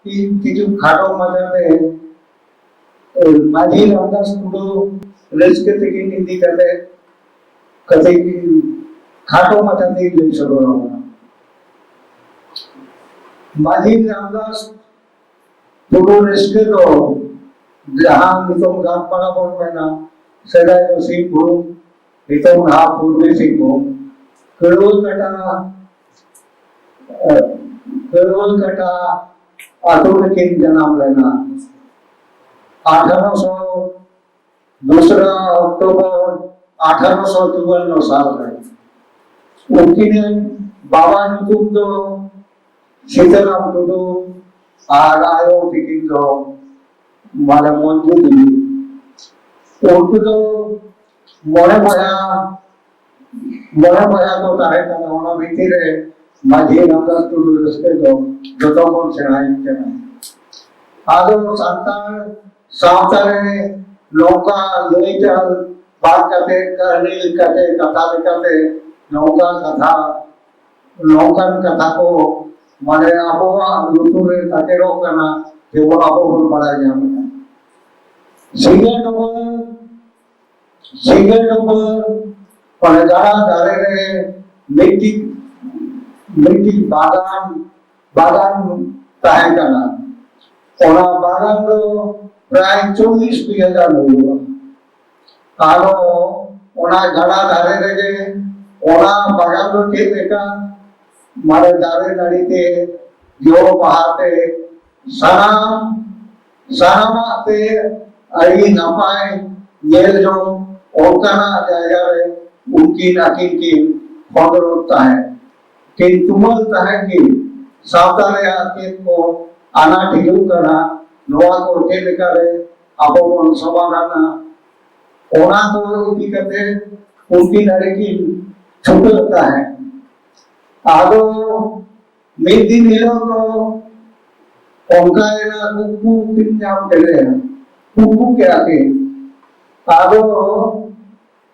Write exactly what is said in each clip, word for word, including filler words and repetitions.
ᱠᱤᱪᱷᱩ ᱠᱷᱟᱴᱚ ᱢᱟᱪᱷᱟᱛᱮ ᱢᱟᱹᱡᱷᱤ ᱨᱟᱢᱫᱟᱥ ᱴᱩᱰᱩ ᱨᱟᱹᱥᱠᱟᱹ ᱛᱟᱹᱠᱤᱱ ᱤᱫᱤ ᱠᱟᱛᱮ ᱠᱟᱹᱴᱤᱡ ᱠᱷᱟᱴᱚ ᱢᱟᱪᱷᱟᱛᱮ ᱞᱟᱹᱭ ᱥᱚᱫᱚᱨ ᱟᱵᱚᱱᱟ᱾ ᱢᱟᱹᱡᱷᱤ ᱨᱟᱢᱫᱟᱥ ᱴᱩᱰᱩ ᱨᱟᱹᱥᱠᱟᱹ ᱫᱚ ᱡᱟᱦᱟᱸ ᱱᱤᱛᱚᱝ ᱫᱟᱢᱯᱟᱲᱟ ᱵᱚᱱ ᱢᱮᱱᱟ, ᱥᱮᱫᱟᱭ ᱫᱚ ᱥᱤᱝᱵᱷᱩᱢ, ᱱᱤᱛᱚᱝ ᱱᱟᱦᱟᱜ ᱯᱩᱨᱵᱤ ᱥᱤᱝᱵᱷᱩᱢ, ᱠᱟᱹᱲᱣᱟᱹ ᱠᱟᱴᱟ, ᱠᱟᱹᱲᱣᱟᱹ ᱠᱟᱴᱟ ᱟᱛᱳ ᱨᱮᱠᱤᱱ ᱡᱟᱱᱟᱢ ᱞᱮᱱᱟ᱾ ᱟᱴᱷᱟᱨᱚᱥᱚ ᱫᱚᱥᱨᱟ ᱚᱠᱴᱳᱵᱚᱨ ᱟᱴᱷᱟᱨᱚᱥᱚ ᱪᱩᱣᱟᱱᱱᱚ ᱥᱟᱞ ᱨᱮ᱾ ᱩᱱᱠᱤᱱᱟᱜ ᱵᱟᱵᱟ ᱧᱩᱛᱩᱢ ᱫᱚ ᱥᱤᱛᱟᱨᱟᱢ ᱴᱩᱰᱩ ᱟᱨ ᱟᱭᱳ ᱛᱤᱠᱤᱱ ᱫᱚ ᱢᱟᱱᱮ ᱢᱚᱧᱡᱩ ᱫᱮᱵᱤ᱾ ᱩᱱᱠᱩ ᱫᱚ ᱢᱚᱬᱮ ᱵᱚᱭᱦᱟ, ᱢᱚᱬᱮ ᱵᱚᱭᱦᱟ ᱠᱚ ᱛᱟᱦᱮᱸ ᱠᱟᱱᱟ᱾ ᱚᱱᱟ ᱵᱷᱤᱛᱤᱨ ᱨᱮ ᱢᱟᱹᱡᱷᱤ ᱨᱟᱢᱫᱟᱥ ᱴᱩᱰᱩ ᱨᱟᱹᱥᱠᱟᱹ ᱫᱚ ᱡᱚᱛᱚ ᱠᱷᱚᱱ ᱥᱮᱬᱟᱭᱤᱡ ᱠᱟᱱᱟᱭ᱾ ᱟᱫᱚ ᱥᱟᱱᱛᱟᱲ ᱥᱟᱶᱛᱟ ᱨᱮ ᱱᱚᱝᱠᱟ ᱞᱟᱹᱭ ᱪᱟᱞ ᱵᱟᱝ ᱠᱟᱛᱮ, ᱠᱟᱹᱦᱱᱤ ᱞᱮᱠᱟᱛᱮ, ᱠᱟᱛᱷᱟ ᱞᱮᱠᱟᱛᱮ ᱱᱚᱝᱠᱟ ᱠᱟᱛᱷᱟ, ᱱᱚᱝᱠᱟᱱ ᱠᱟᱛᱷᱟ ᱠᱚ ᱢᱟᱱᱮ ᱟᱵᱚᱣᱟᱜ ᱞᱩᱛᱩᱨ ᱨᱮ ᱛᱟᱠᱮᱨᱚᱜ ᱠᱟᱱᱟ, ᱡᱮᱢᱚᱱ ᱟᱵᱚ ᱵᱚᱱ ᱵᱟᱲᱟᱭ ᱧᱟᱢ ᱮᱫᱟ᱾ ᱥᱤᱸᱜᱟᱹ ᱰᱩᱵᱟᱹ, ᱥᱤᱸᱜᱟᱹ ᱰᱩᱵᱟᱹ ᱢᱟᱱᱮ ᱜᱟᱰᱟ ᱫᱷᱟᱨᱮ ᱨᱮ ᱢᱤᱫᱴᱤᱡ, ᱢᱤᱫᱴᱤᱡ ᱵᱟᱜᱟᱱ, ᱵᱟᱜᱟᱱ ᱛᱟᱦᱮᱸ ᱠᱟᱱᱟ᱾ ᱚᱱᱟ ᱵᱟᱜᱟᱱ ᱫᱚ ᱯᱨᱟᱭ ᱪᱚᱞᱞᱤᱥ ᱵᱤᱜᱷᱟᱹ ᱜᱟᱱ ᱦᱩᱭᱩᱜᱼᱟ᱾ ᱟᱫᱚ ᱚᱱᱟ ᱜᱟᱰᱟ ᱫᱷᱟᱨᱮ ᱨᱮᱜᱮ ᱚᱱᱟ ᱵᱟᱜᱟᱱ ᱫᱚ ᱪᱮᱫ ᱞᱮᱠᱟ, ᱢᱟᱱᱮ ᱫᱟᱨᱮ ᱱᱟᱹᱲᱤ ᱛᱮ, ᱡᱚ ᱵᱟᱦᱟ ᱛᱮ, ᱥᱟᱱᱟᱢ, ᱥᱟᱱᱟᱢᱟᱜ ᱛᱮ ᱟᱹᱰᱤ ᱱᱟᱯᱟᱭ ᱧᱮᱞ ᱡᱚᱝ, ᱚᱱᱠᱟᱱᱟᱜ ᱡᱟᱭᱜᱟ ᱨᱮ ᱩᱱᱠᱤᱱ ᱟᱹᱠᱤᱱ ᱠᱤᱱ ᱠᱷᱚᱸᱫᱽᱨᱚᱸᱫᱽ ᱛᱟᱦᱮᱸᱫ᱾ ᱠᱤᱱ ᱛᱩᱢᱟᱹᱞ ᱛᱟᱦᱮᱸᱫ ᱠᱤᱱ ᱥᱟᱶᱛᱟ ᱨᱮᱭᱟᱜ ᱪᱮᱫ ᱠᱚ ᱟᱱᱟᱴ ᱦᱤᱡᱩᱜ ᱠᱟᱱᱟ, ᱱᱚᱣᱟ ᱠᱚ ᱪᱮᱫ ᱞᱮᱠᱟᱨᱮ ᱟᱵᱚ ᱵᱚᱱ ᱥᱚᱢᱟᱫᱷᱟᱱᱟ, ᱚᱱᱟ ᱠᱚ ᱤᱫᱤ ᱠᱟᱛᱮ ᱩᱱᱠᱤᱱ ᱟᱹᱰᱤ ᱠᱤᱱ ᱪᱷᱩᱴᱟᱹᱜ ᱛᱟᱦᱮᱸᱫ᱾ ᱟᱫᱚ ᱢᱤᱫ ᱫᱤᱱ ᱦᱤᱞᱳᱜ ᱫᱚ ᱚᱱᱠᱟᱭᱮᱱᱟ, ᱠᱩᱠᱢᱩ ᱠᱤᱱ ᱧᱟᱢ ᱠᱮᱫᱮᱭᱟ, ᱠᱩᱠᱢᱩ ᱠᱮᱫᱟ ᱠᱤᱱ᱾ ᱟᱫᱚ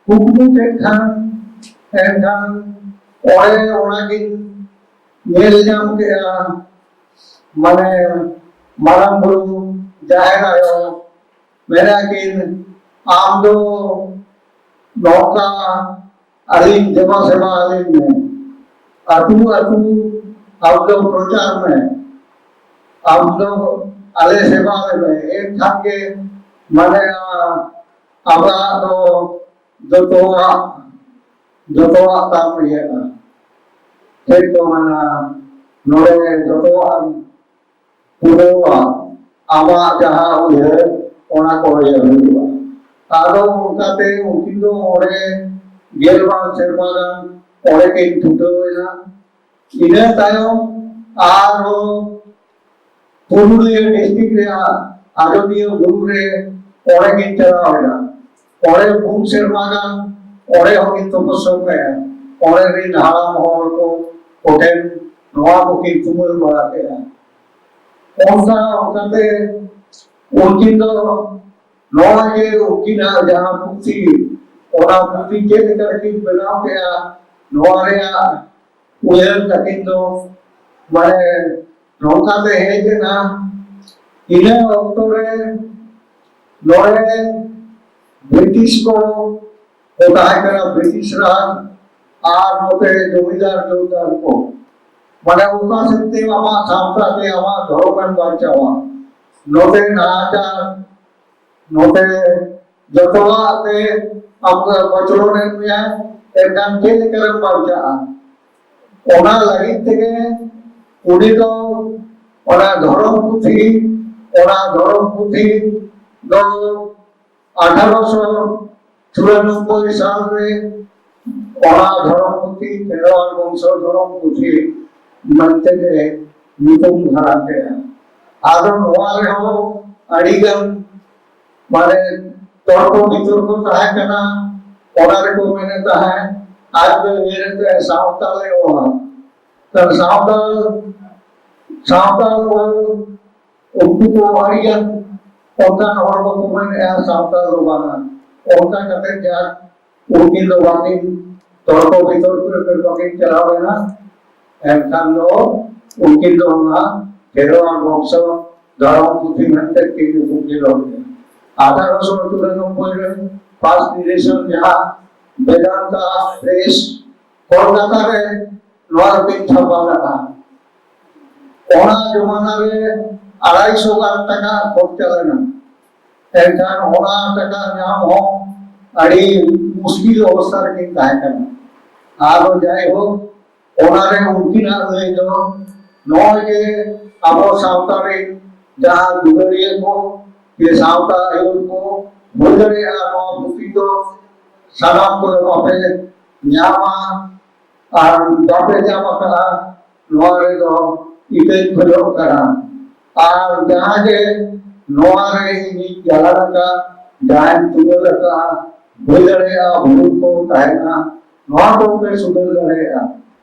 ᱠᱩᱠᱢᱩ ᱠᱮᱫ ᱠᱷᱟᱱ, ᱮᱱᱠᱷᱟᱱ ᱚᱸᱰᱮ ᱚᱱᱟᱠᱤᱱ ᱧᱮᱞ ᱧᱟᱢ ᱠᱮᱫᱟ, ᱢᱟᱱᱮ ᱢᱟᱨᱟᱝ ᱵᱩᱨᱩ, ᱡᱟᱦᱮᱨ ᱟᱭᱳ, ᱢᱮᱱᱟ ᱠᱤᱱ, ᱟᱢ ᱫᱚ ᱱᱚᱝᱠᱟ ᱟᱹᱞᱤᱧ ᱫᱮᱵᱟ ᱥᱮᱵᱟ ᱟᱹᱞᱤᱧ ᱢᱮ, ᱟᱹᱛᱩ ᱟᱹᱛᱩ ᱟᱢ ᱫᱚ ᱯᱨᱚᱪᱟᱨ ᱢᱮ, ᱟᱢ ᱫᱚ ᱟᱞᱮ ᱥᱮᱵᱟ ᱞᱮ ᱢᱮ, ᱮᱱᱠᱷᱟᱱ ᱜᱮ ᱢᱟᱱᱮ ᱟᱵᱚᱣᱟᱜ ᱫᱚ ᱡᱚᱛᱚᱣᱟᱜ, ᱡᱚᱛᱚᱣᱟᱜ ᱛᱟᱢ ᱤᱭᱟᱹᱜᱼᱟ᱾ ᱪᱮᱫ ᱠᱚ ᱢᱮᱱᱟ, ᱱᱚᱰᱮ ᱡᱚᱛᱚᱣᱟᱜ ᱯᱩᱨᱟᱹᱣᱟ, ᱟᱢᱟᱜ ᱡᱟᱦᱟᱸ ᱩᱭᱦᱟᱹᱨ, ᱚᱱᱟ ᱠᱚ ᱤᱭᱟᱹ ᱦᱩᱭᱩᱜᱼᱟ᱾ ᱟᱫᱚ ᱚᱱᱠᱟᱛᱮ ᱩᱱᱠᱤᱱ ᱫᱚ ᱚᱸᱰᱮ ᱜᱮᱞ ᱵᱟᱨ ᱥᱮᱨᱢᱟ ᱜᱟᱱ ᱚᱸᱰᱮ ᱠᱤᱱ ᱪᱷᱩᱴᱟᱹᱣ ᱮᱱᱟ᱾ ᱤᱱᱟᱹ ᱛᱟᱭᱚᱢ ᱟᱨᱦᱚᱸ ᱯᱩᱨᱩᱞᱤᱭᱟᱹ ᱰᱤᱥᱴᱨᱤᱠᱴ ᱨᱮᱭᱟᱜ ᱟᱡᱚᱫᱤᱭᱟᱹ ᱵᱩᱨᱩ ᱨᱮ ᱚᱸᱰᱮ ᱠᱤᱱ ᱪᱟᱞᱟᱣ ᱮᱱᱟ᱾ ᱚᱸᱰᱮ ᱯᱩᱱ ᱥᱮᱨᱢᱟ ᱜᱟᱱ ᱚᱸᱰᱮ ᱦᱚᱸᱠᱤᱱ ᱛᱚᱯᱚᱥᱥᱟ ᱠᱮᱫᱼᱟ᱾ ᱚᱸᱰᱮ ᱨᱤᱱ ᱦᱟᱲᱟᱢ ᱦᱚᱲ ᱠᱚ ᱠᱚᱴᱷᱮᱱ ᱱᱚᱣᱟ ᱠᱚᱠᱤᱱ ᱛᱩᱢᱟᱹᱞ ᱵᱟᱲᱟ ᱠᱮᱫᱼᱟ᱾ ᱚᱱᱠᱟ ᱚᱱᱠᱟᱛᱮ ᱩᱱᱠᱤᱱ ᱫᱚ ᱱᱚᱣᱟ ᱡᱮ ᱩᱱᱠᱤᱱᱟᱜ ᱡᱟᱦᱟᱸ ᱯᱩᱛᱷᱤ, ᱚᱱᱟ ᱯᱩᱛᱷᱤ ᱪᱮᱫ ᱞᱮᱠᱟ ᱨᱮᱠᱤᱱ ᱵᱮᱱᱟᱣ ᱠᱮᱫᱼᱟ, ᱱᱚᱣᱟ ᱨᱮᱭᱟᱜ ᱩᱭᱦᱟᱹᱨ ᱛᱟᱹᱠᱤᱱ ᱫᱚ ᱢᱟᱱᱮ ᱱᱚᱝᱠᱟᱛᱮ ᱦᱮᱡ ᱮᱱᱟ᱾ ᱤᱱᱟᱹ ᱚᱠᱛᱚ ᱨᱮ ᱱᱚᱰᱮ ᱵᱨᱤᱴᱤᱥ ᱠᱚ ᱠᱚ ᱛᱟᱦᱮᱸ ᱠᱟᱱᱟ, ᱵᱨᱤᱴᱤᱥ ᱨᱟᱡᱽ, ᱟᱨ ᱱᱚᱛᱮ ᱡᱚᱢᱤᱫᱟᱨ ᱡᱚᱢᱤᱫᱟᱨ ᱠᱚ᱾ ᱢᱟᱱᱮ ᱚᱠᱟ ᱥᱮᱫ ᱛᱮ ᱟᱢᱟᱜ ᱥᱟᱶᱛᱟ ᱛᱮ ᱟᱢᱟᱜ ᱫᱷᱚᱨᱚᱢ ᱮᱢ ᱵᱟᱧᱪᱟᱣᱟ, ᱱᱚᱛᱮ ᱱᱟᱦᱟᱪᱟᱨ, ᱱᱚᱛᱮ ᱡᱚᱛᱚᱣᱟᱜ ᱛᱮ ᱟᱢ ᱠᱚᱪᱞᱚᱱᱮᱫ ᱢᱮᱭᱟ, ᱮᱱᱠᱷᱟᱱ ᱪᱮᱫ ᱞᱮᱠᱟᱨᱮᱢ ᱵᱟᱧᱪᱟᱜᱼᱟ? ᱚᱱᱟ ᱞᱟᱹᱜᱤᱫ ᱛᱮᱜᱮ ᱩᱱᱤ ᱫᱚ ᱚᱱᱟ ᱫᱷᱚᱨᱚᱢ ᱯᱩᱛᱷᱤ, ᱚᱱᱟ ᱫᱷᱚᱨᱚᱢ ᱯᱩᱛᱷᱤ ᱫᱚ ᱟᱴᱷᱟᱨᱚᱥᱚ ᱪᱩᱨᱟᱱᱚᱵᱵᱳᱭ ᱥᱟᱞ ᱨᱮ ᱚᱱᱟ ᱫᱷᱚᱨᱚᱢ ᱯᱩᱛᱷᱤ, ᱠᱷᱮᱨᱣᱟᱲ ᱵᱚᱝᱥᱚ ᱫᱷᱚᱨᱚᱢ ᱯᱩᱛᱷᱤ ᱢᱮᱱᱛᱮ ᱜᱮ ᱧᱩᱛᱩᱢ ᱫᱷᱟᱨᱟ ᱠᱮᱫᱼᱟ᱾ ᱟᱫᱚ ᱱᱚᱣᱟ ᱨᱮᱦᱚᱸ ᱟᱹᱰᱤᱜᱟᱱ ᱢᱟᱱᱮ ᱛᱚᱨᱠᱚ ᱵᱤᱛᱚᱨᱠᱚ ᱛᱟᱦᱮᱸ ᱠᱟᱱᱟ᱾ ᱚᱱᱟ ᱨᱮᱠᱚ ᱢᱮᱱᱮᱫ ᱛᱟᱦᱮᱸᱫ, ᱟᱡ ᱫᱚ ᱤᱭᱟᱹ ᱨᱮ ᱥᱟᱶᱛᱟᱞᱮ ᱚᱞᱟ᱾ ᱛᱟᱦᱞᱮ ᱥᱟᱶᱛᱟᱞ, ᱥᱟᱶᱛᱟᱞ ᱚᱞ, ᱩᱱᱠᱩ ᱠᱚ ᱟᱹᱰᱤᱜᱟᱱ ᱚᱱᱠᱟᱱ ᱦᱚᱲ ᱵᱟᱠᱚ ᱢᱮᱱᱮᱫᱼᱟ ᱥᱟᱶᱛᱟᱞ ᱫᱚ ᱵᱟᱝᱟ᱾ ᱚᱱᱠᱟ ᱠᱟᱛᱮ ᱡᱟ ᱩᱱᱠᱤᱱ ᱫᱚ ᱵᱟᱹᱠᱤᱱ ᱛᱚᱨᱠᱚ ᱵᱤᱛᱚᱨᱠᱚ ᱨᱮ ᱵᱟᱹᱠᱤᱱ ᱪᱟᱞᱟᱣ ᱞᱮᱱᱟ᱾ ᱮᱱᱠᱷᱟᱱ ᱫᱚ ᱩᱱᱠᱤᱱ ᱫᱚ ᱚᱱᱟ ᱠᱷᱮᱨᱣᱟᱲ ᱵᱚᱝᱥᱚ ᱫᱷᱚᱨᱚᱢ ᱯᱩᱛᱷᱤ ᱢᱮᱱᱛᱮ ᱠᱤᱱ ᱧᱩᱛᱩᱢ ᱠᱤᱱ ᱫᱚᱦᱚ ᱠᱮᱫᱟ᱾ ᱟᱴᱷᱟᱨᱚᱥᱚ ᱪᱩᱨᱟᱱᱚᱵᱵᱳᱭ ᱨᱮ ᱯᱷᱟᱨᱥᱴ ᱮᱰᱤᱥᱚᱱ ᱡᱟᱦᱟᱸ ᱵᱮᱫᱟᱱᱛᱟ ᱯᱨᱮᱥ ᱠᱚᱞᱠᱟᱛᱟ ᱨᱮ ᱱᱚᱣᱟ ᱫᱚᱠᱤᱱ ᱪᱷᱟᱯᱟ ᱞᱮᱫᱟ᱾ ᱚᱱᱟ ᱡᱚᱢᱟᱱᱟ ᱨᱮ ᱟᱲᱟᱭᱥᱚ ᱜᱟᱱ ᱴᱟᱠᱟ ᱠᱷᱚᱨᱪᱟ ᱞᱮᱱᱟ᱾ ᱮᱱᱠᱷᱟᱱ ᱚᱱᱟ ᱴᱟᱠᱟ ᱧᱟᱢ ᱦᱚᱸ ᱟᱹᱰᱤ ᱢᱩᱥᱠᱤᱞ ᱚᱵᱚᱥᱛᱷᱟ ᱨᱮᱠᱤᱱ ᱛᱟᱦᱮᱸ ᱠᱟᱱᱟ᱾ ᱟᱫᱚ ᱡᱟᱭᱦᱳᱠ, ᱚᱱᱟᱨᱮ ᱩᱱᱠᱤᱱᱟᱜ ᱞᱟᱹᱭ ᱫᱚ ᱱᱚᱜᱼᱚᱭ ᱡᱮ ᱟᱵᱚ ᱥᱟᱶᱛᱟ ᱨᱮᱱ ᱡᱟᱦᱟᱸ ᱫᱩᱞᱟᱹᱲᱤᱭᱟᱹ ᱠᱚ ᱥᱮ ᱥᱟᱶᱛᱟ ᱟᱹᱭᱩᱨ ᱠᱚ ᱦᱩᱭ ᱫᱟᱲᱮᱭᱟᱜᱼᱟ, ᱱᱚᱣᱟ ᱯᱩᱛᱷᱤ ᱫᱚ ᱥᱟᱱᱟᱢ ᱠᱚᱫᱚ ᱵᱟᱯᱮ ᱧᱟᱢᱟ᱾ ᱟᱨ ᱵᱟᱯᱮ ᱧᱟᱢ ᱟᱠᱟᱫᱼᱟ, ᱱᱚᱣᱟ ᱨᱮᱫᱚ ᱤᱠᱟᱹᱧ ᱠᱷᱚᱡᱚᱜ ᱠᱟᱱᱟ᱾ ᱟᱨ ᱡᱟᱦᱟᱸ ᱜᱮ ᱱᱚᱣᱟ ᱨᱮ ᱤᱧᱤᱧ ᱡᱟᱞᱟᱱ ᱟᱠᱟᱫ, ᱡᱟᱦᱟᱸᱧ ᱛᱩᱢᱟᱹᱞ ᱟᱠᱟᱫᱼᱟ, ᱦᱩᱭ ᱫᱟᱲᱮᱭᱟᱜᱼᱟ ᱵᱷᱩᱞ ᱠᱚ ᱛᱟᱦᱮᱱᱟ, ᱱᱚᱣᱟ ᱠᱚᱯᱮ ᱥᱩᱫᱷᱟᱹᱨ ᱫᱟᱲᱮᱭᱟᱜᱼᱟ᱾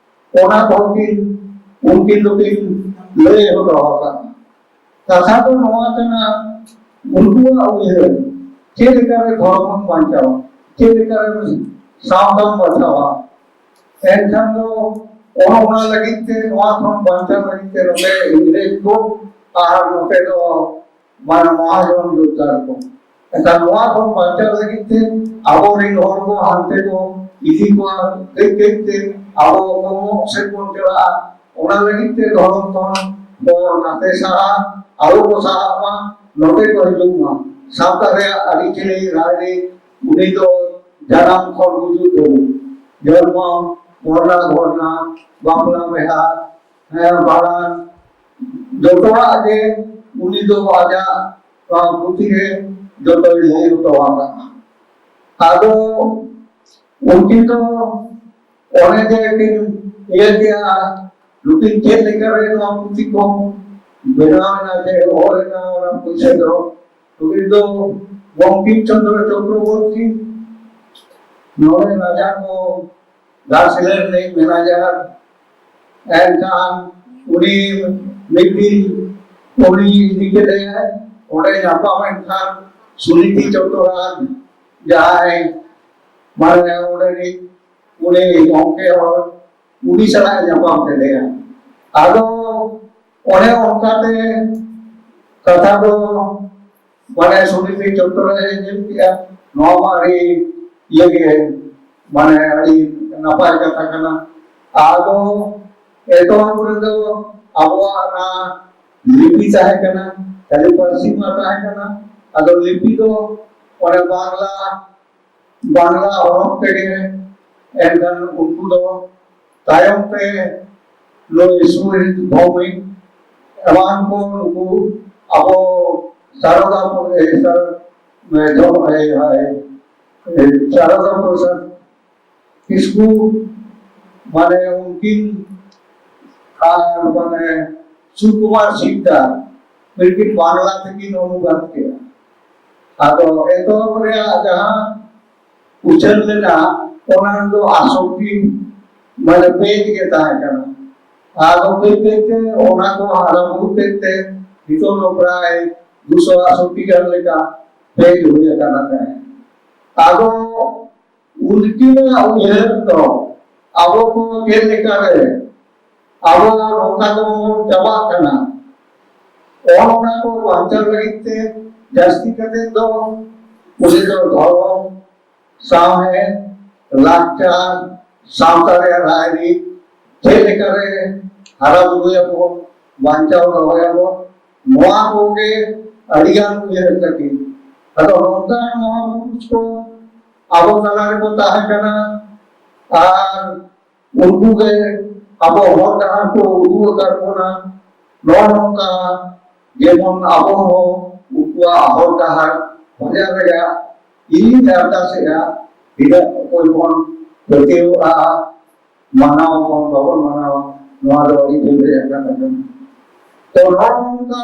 ᱚᱱᱟ ᱠᱚᱦᱚᱸ ᱠᱤᱱ, ᱩᱱᱠᱤᱱ ᱫᱚᱠᱤᱱ ᱞᱟᱹᱭ ᱦᱚᱴᱚ ᱟᱠᱟᱫᱼᱟ᱾ ᱠᱟᱛᱷᱟ ᱫᱚ ᱱᱚᱣᱟ ᱠᱟᱱᱟ, ᱩᱱᱠᱩᱣᱟᱜ ᱩᱭᱦᱟᱹᱨ ᱪᱮᱫ ᱞᱮᱠᱟᱨᱮ ᱫᱷᱚᱨᱚᱢ ᱵᱟᱧᱪᱟᱣᱟ, ᱪᱮᱫ ᱞᱮᱠᱟᱨᱮ ᱥᱟᱶᱛᱟᱢ ᱵᱟᱧᱪᱟᱣᱟ᱾ ᱮᱱᱠᱷᱟᱱ ᱫᱚ ᱚᱱ-, ᱚᱱᱟ ᱞᱟᱹᱜᱤᱫ ᱛᱮ, ᱱᱚᱣᱟ ᱠᱷᱚᱱ ᱵᱟᱧᱪᱟᱣ ᱞᱟᱹᱜᱤᱫ ᱛᱮ ᱱᱚᱛᱮ ᱤᱝᱨᱮᱡᱽ ᱠᱚ ᱟᱨ ᱱᱚᱛᱮ ᱫᱚ ᱢᱟᱱᱮ ᱢᱚᱦᱟᱡᱚᱱ ᱡᱳᱛᱫᱟᱨ ᱠᱚ᱾ ᱮᱱᱠᱷᱟᱱ ᱱᱚᱣᱟ ᱠᱷᱚᱱ ᱵᱟᱧᱪᱟᱣ ᱞᱟᱹᱜᱤᱫ ᱛᱮ ᱟᱵᱚᱨᱮᱱ ᱦᱚᱲ ᱠᱚ ᱦᱟᱱᱛᱮ ᱠᱚ ᱤᱫᱤ ᱠᱚᱣᱟ, ᱠᱟᱹᱡ ᱠᱟᱹᱡ ᱛᱮ ᱟᱵᱚ ᱠᱚᱢᱚᱜ ᱥᱮᱫ ᱵᱚᱱ ᱪᱟᱞᱟᱜᱼᱟ᱾ ᱚᱱᱟ ᱞᱟᱹᱜᱤᱫ ᱛᱮ ᱫᱷᱚᱨᱚᱢ ᱠᱷᱚᱱ ᱵᱚᱱ ᱱᱟᱛᱮ ᱥᱟᱦᱟ, ᱟᱞᱚ ᱠᱚ ᱥᱟᱦᱟᱜ ᱢᱟ, ᱱᱚᱛᱮ ᱠᱚ ᱦᱤᱡᱩᱜ ᱢᱟ᱾ ᱥᱟᱶᱛᱟ ᱨᱮᱭᱟᱜ ᱟᱹᱨᱤᱪᱟᱹᱞᱤ ᱨᱟᱭᱨᱤᱛ ᱩᱱᱤ ᱫᱚ ᱡᱟᱱᱟᱢ ᱠᱷᱚᱱ ᱜᱩᱡᱩᱜ ᱫᱷᱟᱹᱵᱤᱡ, ᱡᱚᱱᱢᱚ, ᱢᱚᱨᱱᱟ ᱜᱷᱚᱨᱱᱟ, ᱵᱟᱯᱞᱟ ᱵᱤᱦᱟ, ᱦᱮᱸ, ᱵᱷᱟᱸᱰᱟᱱ, ᱡᱚᱛᱚᱣᱟᱜ ᱜᱮ ᱩᱱᱤ ᱫᱚ ᱟᱡᱟᱜ ᱱᱚᱣᱟ ᱯᱩᱛᱷᱤ ᱨᱮ ᱡᱚᱛᱚᱭ ᱞᱟᱹᱭ ᱦᱚᱴᱚ ᱟᱠᱟᱫᱼᱟ᱾ ᱟᱫᱚ ᱩᱱᱠᱤᱱ ᱫᱚ ᱚᱱᱮ ᱡᱮ ᱠᱤᱱ ᱤᱭᱟᱹ ᱠᱮᱜᱼᱟ, ᱱᱩᱠᱤᱱ ᱪᱮᱫ ᱞᱮᱠᱟᱨᱮ ᱱᱚᱣᱟ ᱯᱩᱛᱷᱤ ᱠᱚ ᱵᱮᱱᱟᱣ ᱮᱱᱟ, ᱡᱮ ᱚᱞ ᱮᱱᱟ ᱚᱱᱟ ᱯᱩᱛᱷᱤ ᱫᱚ, ᱱᱩᱠᱤᱱ ᱫᱚ ᱵᱚᱝᱠᱤᱢ ᱪᱚᱸᱫᱽᱨᱚ ᱪᱚᱠᱨᱚᱵᱚᱨᱛᱤ, ᱱᱚᱰᱮ ᱨᱟᱡᱟ ᱠᱚ ᱜᱷᱟᱴᱥᱤᱞᱟᱹ ᱨᱤᱱᱤᱡ ᱢᱮᱱᱮᱡᱟᱨ᱾ ᱮᱱᱠᱷᱟᱱ ᱩᱱᱤ ᱢᱤᱫ ᱫᱤᱱ ᱩᱱᱤ ᱤᱫᱤ ᱠᱮᱫᱮᱭᱟᱭ, ᱚᱸᱰᱮ ᱧᱟᱯᱟᱢ ᱮᱱ ᱠᱷᱟᱱ ᱥᱩᱱᱤᱛᱤ ᱪᱚᱴᱴᱚᱨᱟᱡᱽ ᱡᱟᱦᱟᱸᱭ ᱢᱟᱱᱮ ᱚᱸᱰᱮ ᱨᱤᱱ ᱩᱱᱤ ᱜᱚᱢᱠᱮ ᱦᱚᱲ, ᱩᱱᱤ ᱥᱟᱞᱟᱜ ᱧᱟᱯᱟᱢ ᱠᱮᱫᱮᱭᱟ᱾ ᱟᱫᱚ ᱚᱱᱮ ᱚᱱᱠᱟᱛᱮ ᱠᱟᱛᱷᱟ ᱫᱚ ᱢᱟᱱᱮ ᱥᱩᱱᱤᱛᱤ ᱪᱚᱴᱴᱚᱨᱟᱡᱽ ᱮ ᱧᱮᱞ ᱠᱮᱜᱼᱟ, ᱱᱚᱣᱟ ᱢᱟ ᱟᱹᱰᱤ ᱤᱭᱟᱹ ᱜᱮ, ᱢᱟᱱᱮ ᱟᱹᱰᱤ ᱱᱟᱯᱟᱭ ᱠᱟᱛᱷᱟ ᱠᱟᱱᱟ᱾ ᱟᱫᱚ ᱮᱛᱚᱦᱚᱵ ᱨᱮᱫᱚ ᱟᱵᱚᱣᱟᱜ ᱚᱱᱟ ᱞᱤᱯᱤ ᱛᱟᱦᱮᱸ ᱠᱟᱱᱟ, ᱠᱷᱟᱹᱞᱤ ᱯᱟᱹᱨᱥᱤ ᱢᱟ ᱛᱟᱦᱮᱸ ᱠᱟᱱᱟ᱾ ᱟᱫᱚ ᱞᱤᱯᱤ ᱫᱚ ᱚᱱᱮ ᱵᱟᱝᱞᱟ, ᱵᱟᱝᱞᱟ ᱦᱚᱨᱚᱯ ᱛᱮᱜᱮ ᱮᱱᱠᱷᱟᱱ ᱩᱱᱠᱩ ᱫᱚ ᱛᱟᱭᱚᱢ ᱛᱮ ᱱᱩᱭ ᱥᱩᱦᱤᱛ ᱵᱷᱳᱣᱢᱤᱠ ᱮᱢᱟᱱ ᱠᱚ ᱱᱩᱠᱩ ᱟᱵᱚ ᱥᱟᱨᱚᱫᱟ ᱯᱨᱚ-, ᱮ, ᱥᱟᱨ-, ᱮ, ᱡᱚ-, ᱮ, ᱦᱟᱭ, ᱮ, ᱥᱟᱨᱚᱫᱟ ᱯᱨᱚᱥᱟᱫᱽ ᱠᱤᱥᱠᱩ, ᱢᱟᱱᱮ ᱩᱱᱠᱤᱱ ᱟᱨ ᱢᱟᱱᱮ ᱥᱩᱠᱩᱢᱟᱨ ᱥᱤᱠᱫᱟᱨ, ᱩᱱᱠᱤᱱ ᱵᱟᱝᱞᱟ ᱛᱮᱠᱤᱱ ᱚᱱᱩᱵᱟᱫ ᱠᱮᱫᱟ᱾ ᱟᱫᱚ ᱮᱛᱚᱦᱚᱵ ᱨᱮᱭᱟᱜ ᱡᱟᱦᱟᱸ ᱩᱪᱷᱟᱹᱱ ᱞᱮᱱᱟ, ᱚᱱᱟ ᱨᱮᱫᱚ ᱟᱥᱚᱠᱛᱤ ᱢᱟᱱᱮ ᱯᱮᱡᱽ ᱜᱮ ᱛᱟᱦᱮᱸ ᱠᱟᱱᱟ᱾ ᱟᱫᱚ ᱠᱟᱹᱡ ᱠᱟᱹᱡ ᱛᱮ ᱚᱱᱟ ᱠᱚ ᱦᱟᱨᱟ ᱵᱩᱨᱩ ᱠᱮᱫ ᱛᱮ ᱱᱤᱛᱚᱜ ᱫᱚ ᱯᱨᱟᱭ ᱫᱩᱥᱚ ᱟᱥᱚᱴᱤ ᱜᱟᱱ ᱞᱮᱠᱟ ᱯᱮᱡᱽ ᱦᱩᱭ ᱟᱠᱟᱱᱟ ᱛᱟᱦᱮᱸᱫ᱾ ᱟᱫᱚ ᱩᱱᱠᱤᱱᱟᱜ ᱩᱭᱦᱟᱹᱨ ᱫᱚ ᱟᱵᱚ ᱠᱚ ᱪᱮᱫ ᱞᱮᱠᱟ ᱨᱮ ᱟᱵᱚ ᱱᱚᱝᱠᱟ ᱛᱮᱵᱚᱱ ᱪᱟᱵᱟᱜ ᱠᱟᱱᱟ, ᱚᱱ ᱚᱱᱟ ᱠᱚ ᱵᱟᱧᱪᱟᱣ ᱞᱟᱹᱜᱤᱫ ᱛᱮ ᱡᱟᱹᱥᱛᱤ ᱠᱟᱛᱮ ᱫᱚ ᱩᱱᱤ ᱫᱚ ᱫᱷᱚᱨᱚᱢ, ᱥᱟᱶᱦᱮᱫ, ᱞᱟᱠᱪᱟᱨ, ᱥᱟᱶᱛᱟ ᱨᱮᱭᱟᱜ ᱨᱟᱭᱨᱤᱛ ᱪᱮᱫ ᱞᱮᱠᱟᱨᱮ ᱦᱟᱨᱟ ᱵᱩᱨᱩᱭᱟᱵᱚ, ᱵᱟᱧᱪᱟᱣ ᱫᱚᱦᱚᱭᱟᱵᱚ, ᱱᱚᱣᱟ ᱠᱚᱜᱮ ᱟᱹᱰᱤᱜᱟᱱ ᱩᱭᱦᱟᱹᱨ ᱛᱟᱹᱠᱤᱱ᱾ ᱟᱫᱚ ᱱᱚᱝᱠᱟᱱ ᱢᱚᱦᱟᱯᱩᱨᱩᱥ ᱠᱚ ᱟᱵᱚ ᱛᱟᱞᱟ ᱨᱮᱠᱚ ᱛᱟᱦᱮᱸ ᱠᱟᱱᱟ ᱟᱨ ᱩᱱᱠᱩ ᱜᱮ ᱟᱵᱚ ᱦᱚᱨ ᱰᱟᱦᱟᱨ ᱠᱚ ᱩᱫᱩᱜ ᱟᱠᱟᱫ ᱵᱚᱱᱟ᱾ ᱱᱚᱜᱼᱚ ᱱᱚᱝᱠᱟ ᱡᱮᱢᱚᱱ ᱟᱵᱚ ᱦᱚᱸ ᱩᱱᱠᱩᱣᱟᱜ ᱦᱚᱨ ᱰᱟᱦᱟᱨ ᱯᱟᱸᱡᱟ ᱨᱮᱭᱟᱜ ᱤᱧ ᱟᱨᱫᱟᱥᱮᱜᱼᱟ᱾ ᱛᱤᱱᱟᱹᱜ ᱚᱠᱚᱭ ᱵᱚᱱ ᱯᱟᱹᱛᱭᱟᱹᱣᱟᱜᱼᱟ, ᱢᱟᱱᱟᱣ ᱵᱚᱱ ᱵᱟᱵᱚᱱ ᱢᱟᱱᱟᱣᱟ, ᱱᱚᱣᱟ ᱫᱚ ᱟᱹᱰᱤ ᱵᱷᱮᱫ ᱨᱮᱭᱟᱜ ᱠᱟᱛᱷᱟ ᱠᱟᱱᱟ᱾ ᱛᱚ ᱱᱚᱜᱼᱚ ᱱᱚᱝᱠᱟ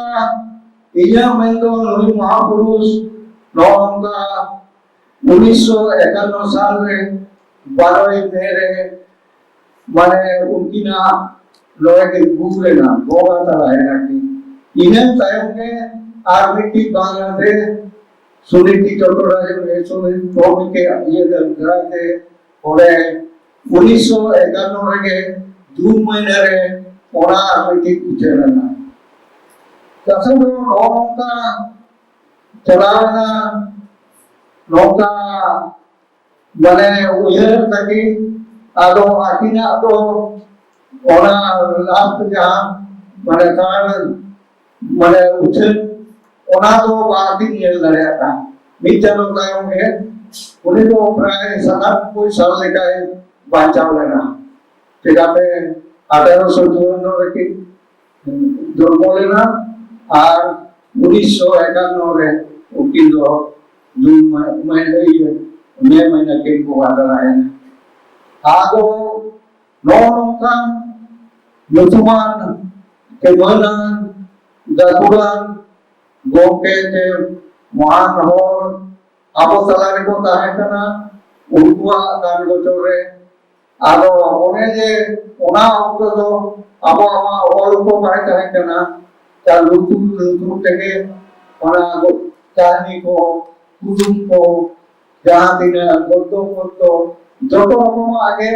ᱤᱧᱟᱹᱜ ᱢᱮᱱ ᱫᱚ ᱱᱩᱭ ᱢᱚᱦᱟᱯᱩᱨᱩᱥ ᱱᱚᱜᱼᱚ ᱱᱚᱝᱠᱟ ᱩᱱᱤᱥᱥᱚ ᱮᱠᱟᱱᱱᱚ ᱥᱟᱞ ᱨᱮ ᱵᱟᱨᱚᱭ ᱢᱮ ᱨᱮ ᱢᱟᱱᱮ ᱩᱱᱠᱤᱱᱟᱜ ᱱᱚᱰᱮ ᱠᱤᱱ ᱜᱩᱨ ᱮᱱᱟ, ᱵᱚᱸᱜᱟ ᱛᱟᱞᱟᱭᱮᱱᱟ ᱠᱤᱱ᱾ ᱤᱱᱟᱹ ᱛᱟᱭᱚᱢ ᱜᱮ ᱟᱨ ᱢᱤᱫᱴᱤᱡ ᱵᱟᱝᱞᱟᱛᱮ ᱥᱩᱱᱤᱛᱤ ᱪᱚᱴᱴᱚᱨᱟᱡᱽ, ᱥᱩᱱᱤᱛᱤ ᱵᱷᱳᱣᱢᱤᱠ ᱤᱭᱟᱹ ᱫᱟᱨᱟᱭ ᱛᱮ ᱚᱸᱰᱮ ᱩᱱᱤᱥᱥᱚ ᱮᱠᱟᱱᱱᱚ ᱨᱮᱜᱮ ᱡᱩᱱ ᱢᱟᱹᱦᱱᱟᱹ ᱨᱮ ᱚᱱᱟ ᱟᱨ ᱢᱤᱫᱴᱤᱡ ᱩᱪᱷᱟᱹᱱ ᱮᱱᱟ᱾ ᱠᱟᱛᱷᱟ ᱫᱚ ᱱᱚᱜᱼᱚ ᱱᱚᱝᱠᱟ ᱪᱟᱞᱟᱣ ᱮᱱᱟ, ᱱᱚᱝᱠᱟ ᱢᱟᱱᱮ ᱩᱭᱦᱟᱹᱨ ᱛᱟᱹᱠᱤᱱ, ᱟᱫᱚ ᱟᱹᱠᱤᱱᱟᱜ ᱫᱚ ᱚᱱᱟ ᱞᱟᱥᱴ ᱡᱟᱦᱟᱸ ᱢᱟᱱᱮ ᱛᱟᱨ ᱢᱟᱱᱮ ᱩᱪᱷᱟᱹᱱ, ᱚᱱᱟ ᱫᱚ ᱵᱟᱝᱠᱤᱱ ᱧᱮᱞ ᱫᱟᱲᱮᱭᱟᱜ ᱠᱟᱱ᱾ ᱢᱤᱫ ᱪᱟᱸᱫᱚ ᱛᱟᱭᱚᱢ ᱜᱮ ᱩᱱᱤ ᱫᱚ ᱯᱨᱟᱭ ᱥᱟᱛᱟᱱᱚᱵᱵᱳᱭ ᱥᱟᱞ ᱞᱮᱠᱟᱭ ᱵᱟᱧᱪᱟᱣ ᱞᱮᱱᱟ᱾ ᱪᱮᱠᱟᱛᱮ ᱟᱴᱷᱟᱨᱚᱥᱚ ᱪᱩᱣᱟᱱᱱᱚ ᱨᱮᱠᱤᱱ ᱡᱚᱱᱢᱚ ᱞᱮᱱᱟ ᱟᱨ ᱩᱱᱤᱥᱥᱚ ᱮᱠᱟᱱᱱᱚ ᱨᱮ ᱩᱱᱠᱤᱱ ᱫᱚ ᱡᱩᱱ ᱢᱟᱹ-, ᱢᱟᱹᱦᱱᱟᱹ, ᱤᱭᱟᱹ, ᱢᱮ ᱢᱟᱹᱦᱱᱟᱹ ᱠᱤᱱ ᱵᱚᱸᱜᱟ ᱛᱟᱞᱟᱭᱮᱱᱟ᱾ ᱟᱫᱚ ᱱᱚᱜᱼᱚ ᱱᱚᱝᱠᱟᱱ ᱧᱩᱛᱩᱢᱟᱱ ᱥᱮ ᱢᱟᱹᱱᱟᱱ ᱜᱟᱹᱠᱷᱩᱲᱟᱱ ᱜᱚᱢᱠᱮ ᱥᱮ ᱢᱚᱦᱟᱱ ᱦᱚᱲ ᱟᱵᱚ ᱛᱟᱞᱟ ᱨᱮᱠᱚ ᱛᱟᱦᱮᱸ ᱠᱟᱱᱟ᱾ ᱩᱱᱠᱩᱣᱟᱜ ᱜᱟᱱ ᱜᱚᱪᱚ ᱨᱮ ᱟᱫᱚ ᱚᱱᱮ ᱡᱮ ᱚᱱᱟ ᱚᱠᱛᱚ ᱫᱚ ᱟᱵᱚᱣᱟᱜ ᱢᱟ ᱚᱞ ᱠᱚ ᱵᱟᱭ ᱛᱟᱦᱮᱸ ᱠᱟᱱᱟ, ᱛᱟ ᱞᱩᱛᱩᱨ ᱞᱩᱛᱩᱨ ᱛᱮᱜᱮ ᱚᱱᱟ ᱠᱟᱹᱦᱱᱤ ᱠᱚ, ᱠᱩᱫᱩᱢ ᱠᱚ, ᱡᱟᱦᱟᱸ ᱛᱤᱱᱟᱹᱜ ᱜᱚᱫᱽᱫᱚ ᱯᱚᱫᱽᱫᱚ, ᱡᱚᱛᱚ ᱨᱚᱠᱚᱢᱟᱜ ᱜᱮ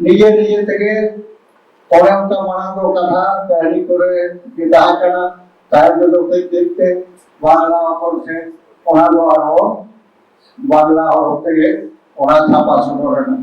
ᱱᱤᱡᱮ ᱱᱤᱡᱮ ᱛᱮᱜᱮ ᱚᱱᱮ ᱚᱱᱠᱟ ᱢᱟᱲᱟᱝ ᱫᱚ ᱠᱟᱛᱷᱟ ᱠᱟᱹᱦᱱᱤ ᱠᱚᱨᱮ ᱜᱮ ᱛᱟᱦᱮᱸ ᱠᱟᱱᱟ᱾ ᱛᱟᱭᱚᱢ ᱛᱮᱫᱚ ᱠᱟᱹᱡ ᱠᱟᱹᱡ ᱛᱮ ᱵᱟᱝᱞᱟ ᱚᱠᱷᱚᱨ ᱥᱮ ᱚᱱᱟ ᱫᱚ ᱟᱨᱦᱚᱸ ᱵᱟᱝᱞᱟ ᱦᱚᱨᱚᱯ ᱛᱮᱜᱮ ᱚᱱᱟ ᱪᱷᱟᱯᱟ ᱥᱚᱫᱚᱨ ᱮᱱᱟ᱾